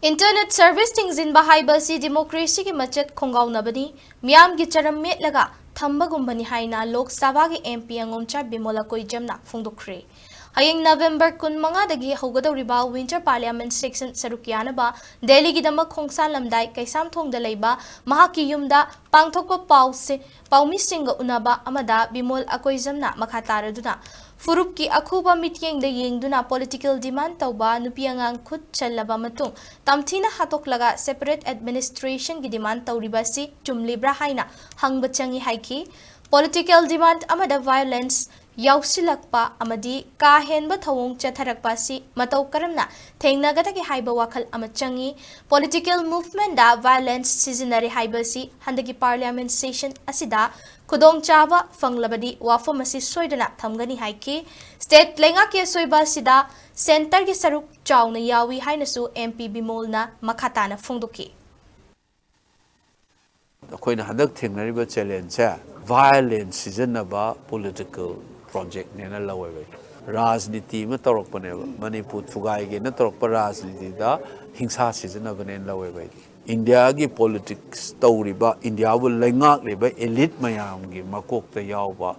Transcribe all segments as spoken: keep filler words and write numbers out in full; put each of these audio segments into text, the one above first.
Internet service ꯊꯤꯡꯖꯤꯟꯕ ꯍꯥꯏꯕ ꯑꯁꯤ democracyꯒꯤ ꯃꯆꯦꯠ ꯈꯣꯡꯒꯥꯎꯅꯕꯅꯤ, ꯃꯤꯌꯥꯝꯒꯤ ꯆꯔꯝ ꯃꯦꯠꯂꯒ ꯊꯝꯕꯒꯨꯝꯕꯅꯤ ꯍꯥꯏꯅ ꯂꯣꯛ ꯁꯚꯥꯒꯤ MP ꯑꯉꯣꯝꯆꯥ ꯕꯤꯃꯣꯂꯥ ꯀꯣꯏꯖꯝꯅ ꯐꯣꯡꯗꯣꯛꯈ꯭ꯔꯦ꯫ ꯍꯌꯦꯡ November ꯀꯨꯟꯃꯉꯥꯗꯒꯤ ꯍꯧꯒꯗꯧꯔꯤꯕ Winter Parliament Session ꯁꯔꯨꯛ ꯌꯥꯅꯕ ꯗꯦꯜꯂꯤꯒꯤꯗꯃꯛ ꯈꯣꯡꯁꯥꯟꯂꯝꯗꯥꯏ ꯀꯩꯁꯥꯝꯊꯣꯡꯗ ꯂꯩꯕ ꯃꯍꯥꯛꯀꯤ ꯌꯨꯝꯗ ꯄꯥꯡꯊꯣꯛꯄ ꯄꯥꯎꯁꯦ ꯄꯥꯎꯃꯤꯁꯤꯡꯒ ꯎꯅꯕ ꯑꯃꯗ ꯕꯤꯃꯣꯜ ꯑꯀꯣꯏꯖꯝꯅ ꯃꯈꯥ ꯇꯥꯔꯗꯨꯅ ꯐꯨꯔꯨꯞꯀꯤ ꯑꯈꯨꯕ ꯃꯤꯠꯌꯦꯡꯗ ꯌꯦꯡꯗꯨꯅ political demand ꯇꯧꯕ ꯅꯨꯄꯤ ꯑꯉꯥꯡ ꯈꯨꯠ ꯆꯜꯂꯕ ꯃꯇꯨꯡ ꯇꯝꯊꯤꯅ ꯍꯥꯠꯇꯣꯛꯂꯒ separate administrationꯒꯤ demand ꯇꯧꯔꯤꯕ ꯑꯁꯤ ꯆꯨꯝꯂꯤꯕ꯭ꯔꯥ ꯍꯥꯏꯅ ꯍꯪꯕ ꯆꯪꯏ ꯍꯥꯏꯈꯤ꯫ Political demand ꯑꯃꯗ violence ꯌꯥꯎꯁꯤꯜꯂꯛꯄ ꯑꯃꯗꯤ ꯀꯥ ꯍꯦꯟꯕ ꯊꯧꯑꯣꯡ ꯆꯠꯊꯔꯛꯄ ꯑꯁꯤ ꯃꯇꯧ ꯀꯔꯝꯅ ꯊꯦꯡꯅꯒꯗꯒꯦ ꯍꯥꯏꯕ ꯋꯥꯈꯜ ꯑꯃ ꯆꯪꯏ꯫ Political movementꯗ violence ꯁꯤꯖꯤꯟꯅꯔꯦ ꯍꯥꯏꯕ ꯑꯁꯤ ꯍꯟꯗꯛꯀꯤ Parliament Session ꯑꯁꯤꯗ ꯈꯨꯗꯣꯡꯆꯥꯕ ꯐꯪꯂꯕꯗꯤ ꯋꯥꯐꯝ ꯑꯁꯤ ꯁꯣꯏꯗꯅ ꯊꯝꯒꯅꯤ ꯍꯥꯏꯈꯤ꯫ State ꯂꯩꯉꯥꯛꯀꯤ ꯑꯁꯣꯏꯕ ꯑꯁꯤꯗ centreꯒꯤ ꯁꯔꯨꯛ ꯆꯥꯎꯅ ꯌꯥꯎꯏ ꯍꯥꯏꯅꯁꯨ MP ꯕꯤꯃꯣꯜꯅ ꯃꯈꯥ ꯇꯥꯅ ꯐꯣꯡꯗꯣꯛꯈꯤ꯫ ꯑꯩꯈꯣꯏꯅ ꯍꯟꯗꯛ ꯊꯦꯡꯅꯔꯤꯕ challengeꯁꯦ violence ꯁꯤꯖꯤꯟꯅꯕ political projectꯅꯦꯅ ꯂꯧꯋꯦꯕ ꯑꯩꯗꯤ꯫ ꯔꯥꯖꯅꯤꯇꯤ ꯑꯃ ꯇꯧꯔꯛꯄꯅꯦꯕ, ꯃꯅꯤꯄꯨꯔ ꯊꯨꯒꯥꯏꯒꯦꯅ ꯇꯧꯔꯛꯄ ꯔꯥꯖꯅꯤꯇꯤꯗ ꯍꯤꯡꯁꯥ ꯁꯤꯖꯤꯟꯅꯕꯅꯦꯅ ꯂꯧꯋꯦꯕ ꯑꯩꯗꯤ꯫ ꯏꯟꯗꯤꯌꯥꯒꯤ politics ꯇꯧꯔꯤꯕ, ꯏꯟꯗꯤꯌꯥꯕꯨ ꯂꯩꯉꯥꯛꯂꯤꯕ elite ꯃꯌꯥꯝꯒꯤ ꯃꯀꯣꯛꯇ ꯌꯥꯎꯕ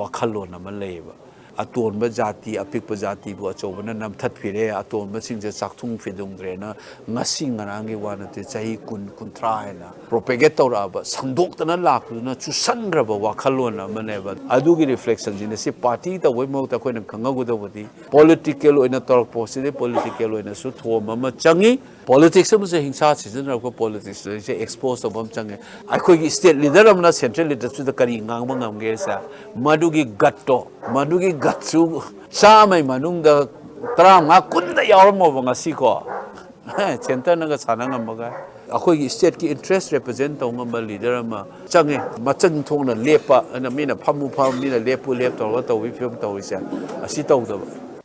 ꯋꯥꯈꯜꯂꯣꯟ ꯑꯃ ꯂꯩꯌꯦꯕ꯫ ꯑꯇꯣꯟꯕ ꯖꯥꯇꯤ, ꯑꯄꯤꯛꯄ ꯖꯥꯇꯤꯕꯨ ꯑꯆꯧꯕꯅ ꯅꯝꯊꯠꯄꯤꯔꯦ, ꯑꯇꯣꯟꯕꯁꯤꯡꯁꯦ ꯆꯥꯛꯊꯨꯡ ꯐꯤꯗꯨꯡꯗ꯭ꯔꯦꯅ ꯉꯁꯤ ꯉꯔꯥꯡꯒꯤ ꯋꯥ ꯅꯠꯇꯦ, ꯆꯍꯤ ꯀꯨꯟ, ꯀꯨꯟꯊ꯭ꯔꯥ ꯍꯥꯏꯅ propagate ꯇꯧꯔꯛꯑꯕ, ꯁꯟꯗꯣꯛꯇꯅ ꯂꯥꯛꯄꯗꯨꯅ ꯆꯨꯁꯟꯈ꯭ꯔꯕ ꯋꯥꯈꯜꯂꯣꯟ ꯑꯃꯅꯦꯕ꯫ ꯑꯗꯨꯒꯤ reflectionꯁꯤꯅ ꯁꯤ party ꯇꯧꯕꯩ ꯃꯍꯨꯠꯇ ꯑꯩꯈꯣꯏꯅ ꯈꯪꯍꯧꯒꯗꯧꯕꯗꯤ political ꯑꯣꯏꯅ ꯇꯧꯔꯛꯄ ꯁꯤꯗꯤ political ꯑꯣꯏꯅꯁꯨ ꯊꯣꯝ ꯑꯃ ꯆꯪꯉꯤ꯫ Politics ꯑꯃꯁꯨ ꯍꯤꯡꯁꯥ ꯁꯤꯖꯤꯟꯅꯔꯛꯄ politics ꯁꯦ expose ꯇꯧꯕ ꯑꯃ ꯆꯪꯉꯦ꯫ ꯑꯩꯈꯣꯏꯒꯤ state leader ꯑꯃꯅ central leaderꯁꯤꯗ ꯀꯔꯤ ꯉꯥꯡꯕ ꯉꯝꯒꯦꯁꯦ, ꯃꯗꯨꯒꯤ gutꯇꯣ, ꯃꯗꯨꯒꯤ gutꯁꯨ ꯆꯥꯝꯃꯩ ꯃꯅꯨꯡꯗ ꯇꯔꯥꯃꯉꯥ, ꯀꯨꯟꯗ ꯌꯥꯎꯔꯝꯃꯣꯕ ꯉꯁꯤꯀꯣ꯫ Centreꯅꯒ ꯁꯥꯟꯅ ꯉꯝꯃꯒ꯫ ꯑꯩꯈꯣꯏꯒꯤ stateꯀꯤ interest represent ꯇꯧ ꯉꯝꯕ leader ꯑꯃ ꯆꯪꯉꯦ꯫ ꯃꯆꯪ ꯊꯣꯛꯅ ꯂꯦꯞꯄ, ꯑꯗꯨꯅ ꯃꯤꯅ ꯐꯝꯃꯨ ꯐꯝ, ꯃꯤꯅ ꯂꯦꯞꯄꯨ ꯂꯦꯞ ꯇꯧꯔꯒ ꯇꯧꯕꯒꯤ ꯐꯤꯕꯝ ꯇꯧꯔꯤꯁꯦ, ꯑꯁꯤ ꯇꯧꯗꯕ꯫